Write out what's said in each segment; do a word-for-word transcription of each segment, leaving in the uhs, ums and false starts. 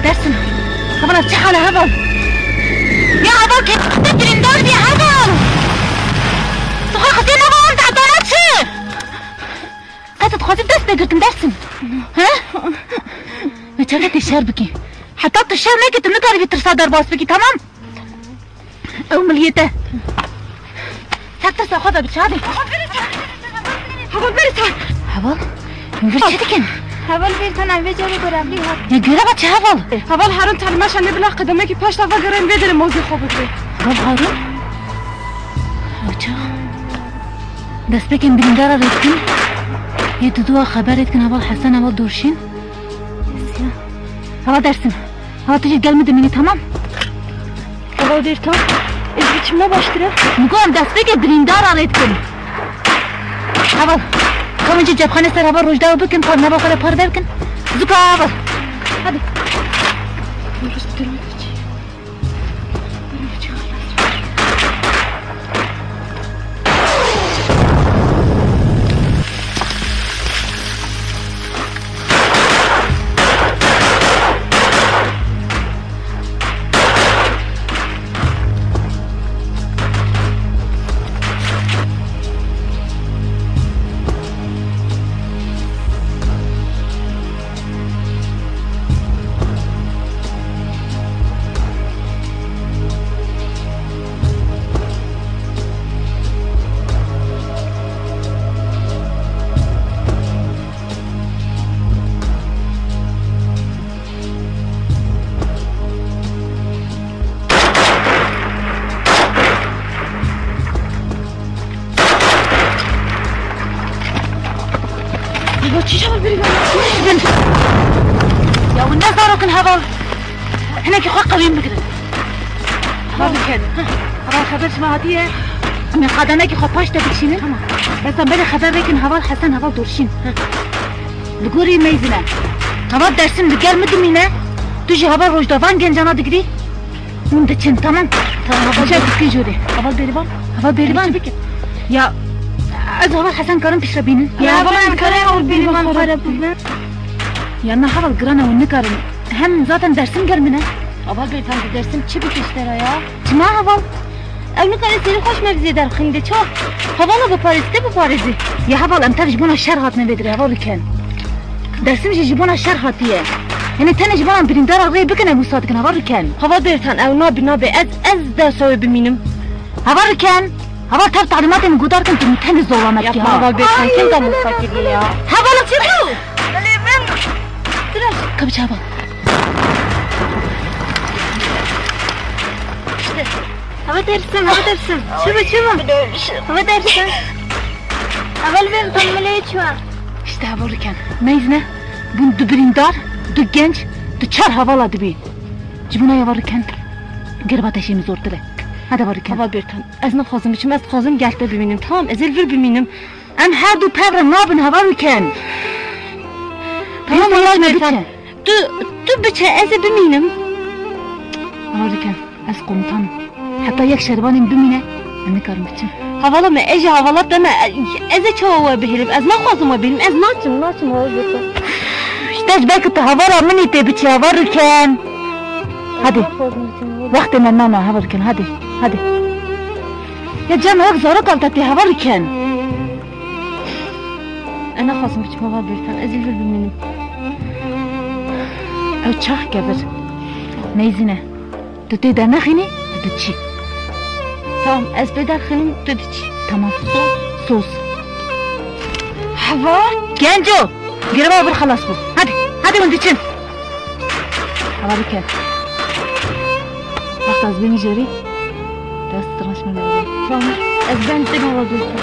Dersim. Heval, çi hal e heval? Ya heval, kê birîndar bî heval. Tu xwe xizê nava wan dehda ne çi? Qet dixwazî dest pê girtin Dersim. He? Ve çaxê tê şer bikî. Heta tu şer nekî tu nikarî vî tirsa derbas bikî, tamam? Ew miliyê te. Ser tirsa xwe de biçe, hadi. Heval, berê ser. Heval? Min vir çi dikin? Heval, berê ser, em vê carê gorevlî hat. Ya göre bak çi heval? Heval, Harun Telmeşa ne bila qedemekî paşta vegerin vê derê mozê xwe bigre. Heval Harun? Aça. Destpêkên birîndara rê dikin. Yê tu dua xeberê dikin heval Hesen, heval Dorşîn. Heval Dersim. Heval tu jî gel min dimînî, tamam? Heval Bêrtan, ez biçim ne baştir e? Min got em destpêkê birîndara rê dikin. Heval, ka min cî cepxanê ser heval Rojda bikin, par nava xwe de parve bikin. Zûka heval. Hadi. Heval, çi heval berî ver? Ya hûn ne zarok in heval? Hinekî xwe qewîn bigirin. Heval bikin. Heval, xeber ji me hatiye? Em ê qademekî xwe paş de bikişînin. Tamam. Bes em belê xeber vekin heval Hesen, heval Dorşîn. Li gorî meyzine. Heval Dersim, li gel min dimîne. Tu jî heval Rojda van gencana digirî. Hûn diçin, tamam? Tamam, heval Bêrtan. Diçin jûrê. Heval Bêrîvan. Heval Bêrîvan. Çi bikin? Ya, ez heval Hesen karim piştre bînin. Ya, heval em karim heval Bêrîvan xwe re bibin. Ya, na heval giran e, hûn nikarin. Hem zaten Dersim gel min e. Heval Bêrtan, tu Dersim çi bike ji te re ya? Çima heval? Ew nikare serê xwe ji me bi zêde re xînde. Çawa? Hevala biparêz, te biparêzî. Ya heval, em tev ji bona şer hatine vê derê, heval Rûken. Dersim jî ji bona şer hatiye. Yanî tenê ji bona birîndara rê bikin, em wisa dikin, heval Rûken. Heval Bêrtan, ew nabe, nabe. Ez, ez dersa wê bimînim. Heval Rûken. Heval, tev talîmatê min guhdar kin, tu min tenê zolamet kir, ha. Yapma heval Bêrtan, kêm te wisa kiriye ya. Heval, çi bû? Belê min. Biraz. Ka biçe heval. İşte. Heval Dersim, heval Dersim. Çi bû, çi bû? Heval Dersim. Heval Bêrtan, milê çi bû? İşte heval Rûken. Meyzine, bûn du birîndar, du genc, tu çar hevala dibî. Ji bona heval Rûken, geriba te jî min zortir e. Hadi heval Rûken. Heval Bêrtan, ez naxwazim biçim, ez dixwazim gel te bimînim. Tamam, ez ê li vir bimînim. Em her du pev re nabin, heval Rûken. Tamam, heval Rûken, biçe. Tu, tu biçe, ez ê bimînim. Heval Rûken, ez komutan im. Heta yek şervanê min bimîne, ez nikarim biçim. Hevala me, ez jî hevala te me, ez ê çawa we bihêlim? Ez naxwazim we bihêlim, ez naçim, naçim, heval Rûken. Îşte ji ber ku tu hevala min î, tê biçî, heval Rûken. Hadi. Wextê me nana, heval Rûken, hadi, hadi. Ya cem wek zarok al te tê, heval Rûken. Ez naxwazim biçim, heval Bêrtan, ez ê vir bimînim. Ew çax kevir. Neyzîne. Tu tê dernexînî, tu diçî. Tamam, ez pê derxînim, tu diçî. Tamam. Soz. Soz. Heval. Genco! Girêba vir xelas bû. Hadi, hadi hûn diçin. Heval Rûken. Wexta ez bêjim jêrî, dest dirêj min. Tamam. Ez ben te heval Rûken.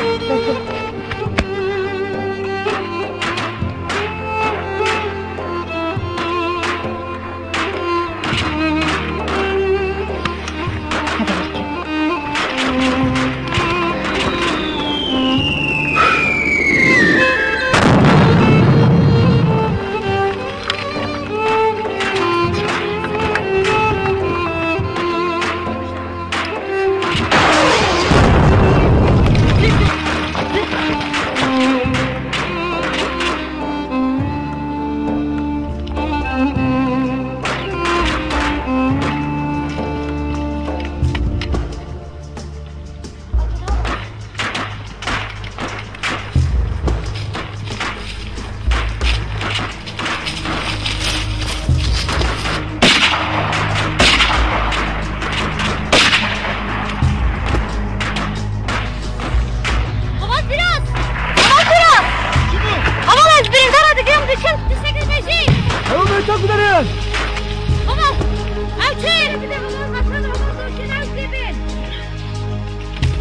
Ew çi?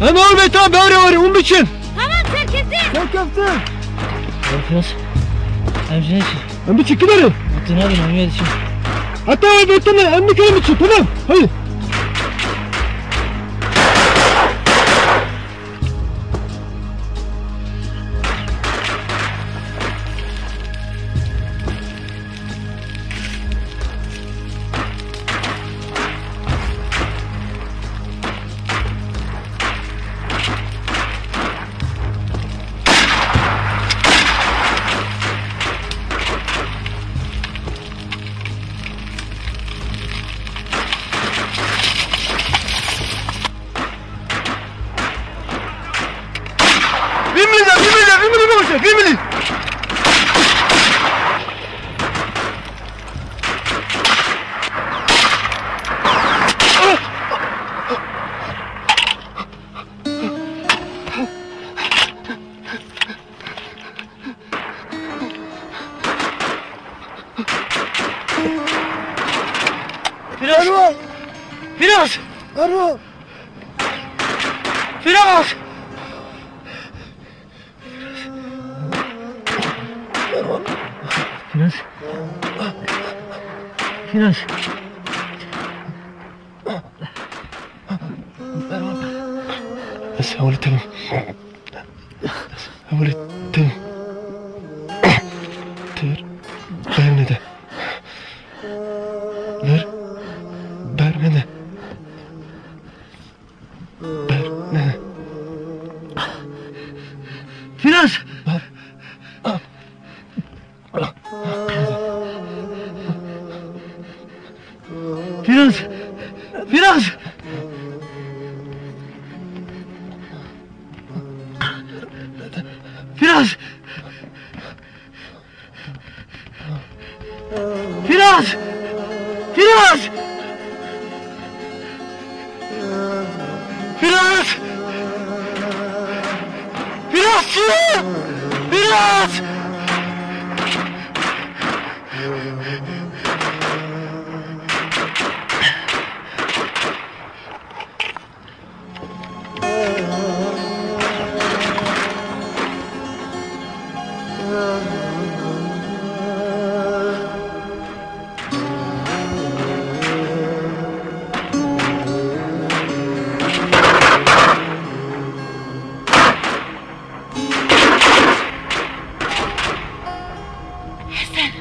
Em ol bê, tamam, bere were, hûn biçin. Tamam, serkeftin. Serkeftin. Serkeftin. Em jî neçin. Em biçin, kî dere? Tu nabin, em yê diçin. Heta ew bê tine, em nikarin biçin, tamam. Haydi. Vî milî de, vî milî de, vî milî nexweşe, vî milî. Firas! Erwa! Firas! Erwa! Firas! Firas! Firas! Ez hewlî te bim. Ez hewlî te bim. Te ber nede. Ber, ber nede. Ber nede. Firas! Ber. Firas! Firas! Firas! Firas! Firas! Firas! Firas! Firas! Hesen!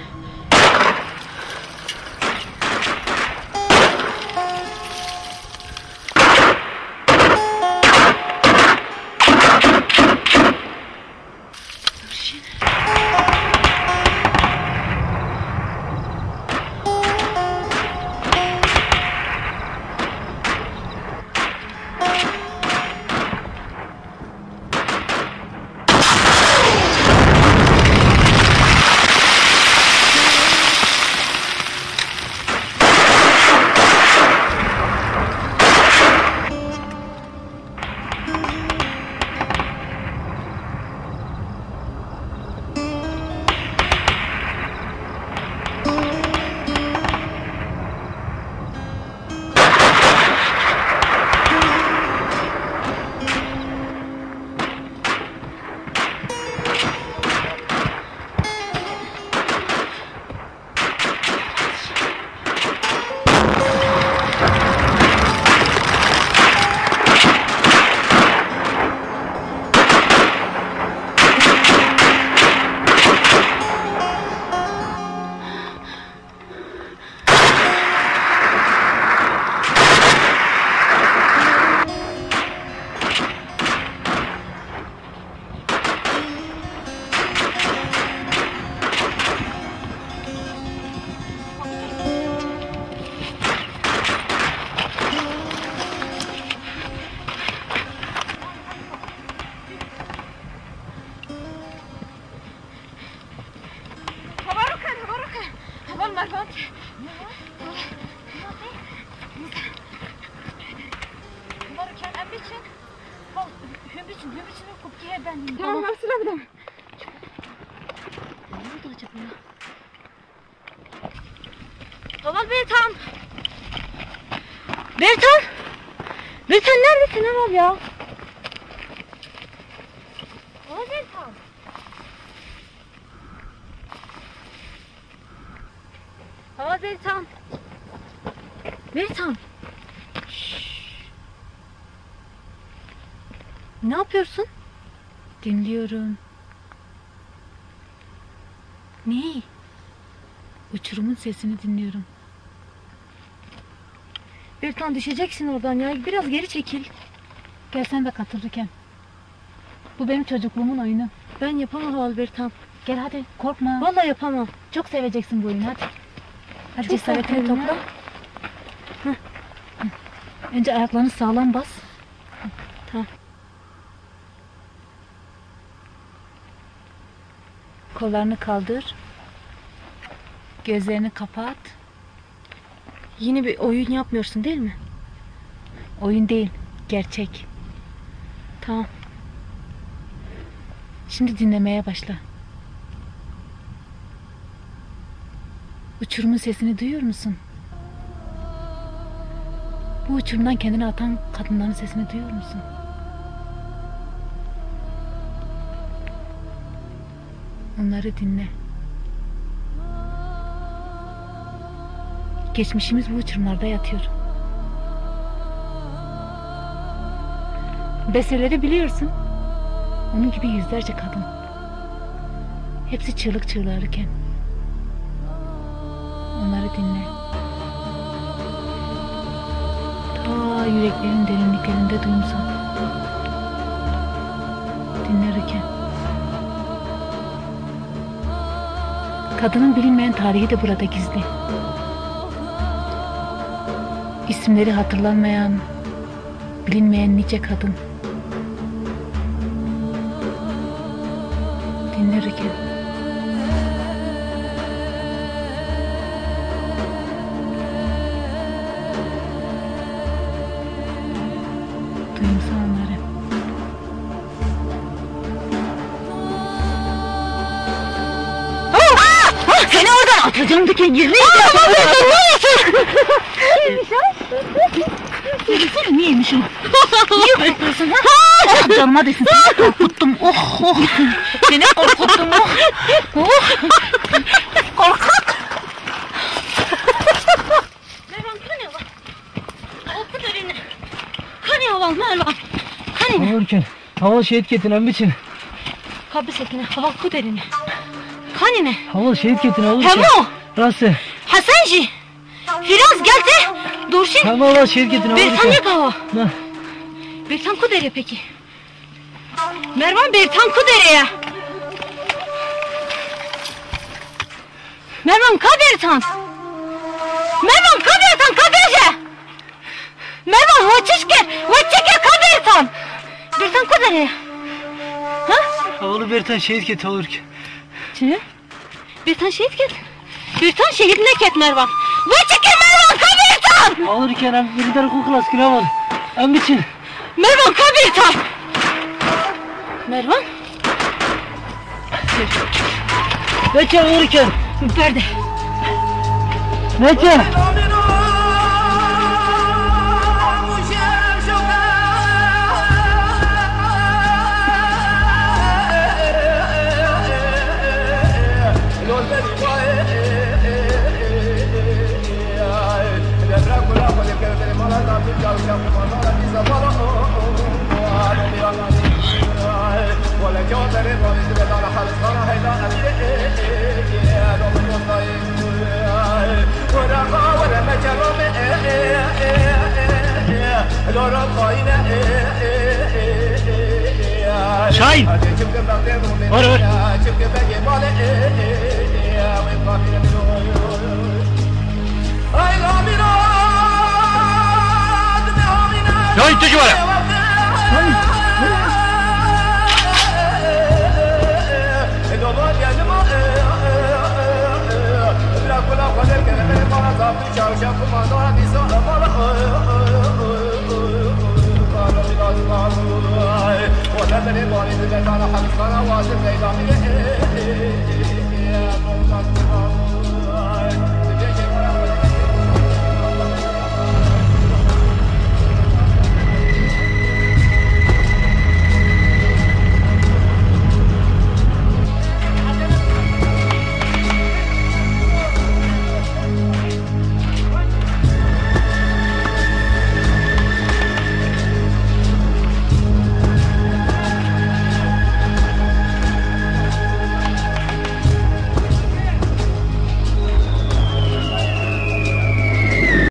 Heval Ruken, Heval Ruken. Heval Mervan. Heval Ruken, em biçin. Heval, hûn biçin, hûn biçin, kubkî hê bendîn. Tamam, tamam. Heval Beytan. Bertan! Bertan, neredesin abi ya? Aa, Bertan! Aa, Bertan! Bertan! Şşş! Ne yapıyorsun? Dinliyorum. Neyi? Uçurumun sesini dinliyorum. Bertan, düşeceksin oradan ya. Biraz geri çekil. Gel sen de katıl Rüken. Bu benim çocukluğumun oyunu. Ben yapamam Albertan. Gel hadi, korkma. Vallahi yapamam. Çok seveceksin bu oyunu, hadi. Hadi. Çok cesaretini korkuyorum topla. Ya. Heh. Önce ayaklarını sağlam bas. Tamam. Kollarını kaldır. Gözlerini kapat. Yine bir oyun yapmıyorsun değil mi? Oyun değil, gerçek. Tamam. Şimdi dinlemeye başla. Uçurumun sesini duyuyor musun? Bu uçurumdan kendini atan kadınların sesini duyuyor musun? Onları dinle. Geçmişimiz bu uçurumlarda yatıyor. Besteleri biliyorsun. Onun gibi yüzlerce kadın. Hepsi çığlık çığlarken. Onları dinle. Ta yüreklerin derinliklerinde duyumsal. Dinle Rüken. Kadının bilinmeyen tarihi de burada gizli. İsimleri hatırlanmayan, bilinmeyen nice kadın. Dinle Rüken. Duyumsa onları. Seni oradan atacağım diken yerine. Aa, ne yapıyorsun? Ne yapıyorsun? Yürüsene, neymiş o? Niye korkuyorsun ha? Oh, canıma değsin, seni korkuttum. Oh, oh. Seni korkuttum, oh. Oh. Korkak. Mervan, kane wa? Oku derine. Kane wa, Mervan? Kane? Korkuyorsun. Heval şehîd ketin, em biçin. Ka bisekine, heval ku derine? Kanî ne? Heval şehîd ketin, heval. Hemo! Rast e. Hesen jî. Firaz gel te. Durşin. Hemo, heval şehîd ketin, heval. Bertan biçin. Yek hava. Na. Bertan ku derê peki? Mervan, Bertan ku derê ye? Mervan, ka Bertan? Mervan, ka Bertan, ka bêje? Mervan, we çi kir? We çi kir, ka Bertan? Bertan ku derê? Ha? Hevalê Bertan şehîd ket, hevalê Rüken. Çi? Bertan şehîd ket? Bertan şehîd neket Mervan. We çi kir Mervan, ka Bertan? Hevalê Rüken, em birîndar xwe xilas kir heval. Em biçin. Mervan, ka Bertan? Mervan? Neçe, hevalê Rüken? Berde. Neçe? Şahin! Var, var. Şahin, tu ji were.